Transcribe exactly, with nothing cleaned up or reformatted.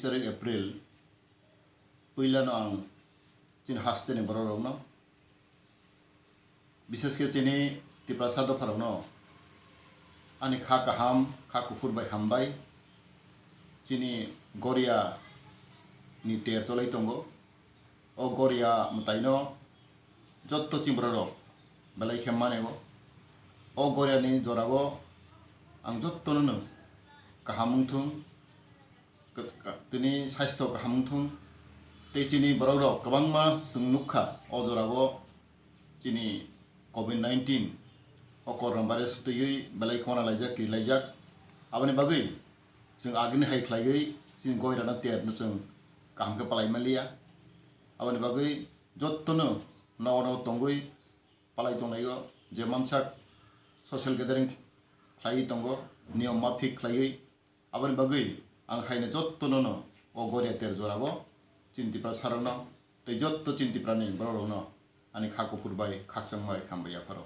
Tarik April, puilano ang chini hasteni bororokno, bishesh khe chini Tiprasa dopharokno ani kha kaham, kha kuphur bai hambai. Chini Goria ni ter cholai tongo. O Goria mwtaino jotto chini bororok belai khe mane o. O Goria ni jorao ang jottono no kaham wngthung, ka-, ka-, tini sastho kaham wngthung. Tei chini bororok kwbangma chwng nukha o jorao chini covid nineteen o corona virus twiwi belai khona laijak, kiri laijak. Aboni bagwi chwng agini hai khlaiwi chini Goirano terno chwng kaham khe palai manliya. Aboni bagwi jottono nogo nogo tongwi palai tonglaio, je mansak social gathering khlaiwi tongo, niyom maphik khlaiwi. Aboni bagwi ang haino jottono no o Goria ter jorao chini Tiprasarokno tei jotto chini Tiprani bororokno ani kha kuphur bai khakchang bai hambai yapharo.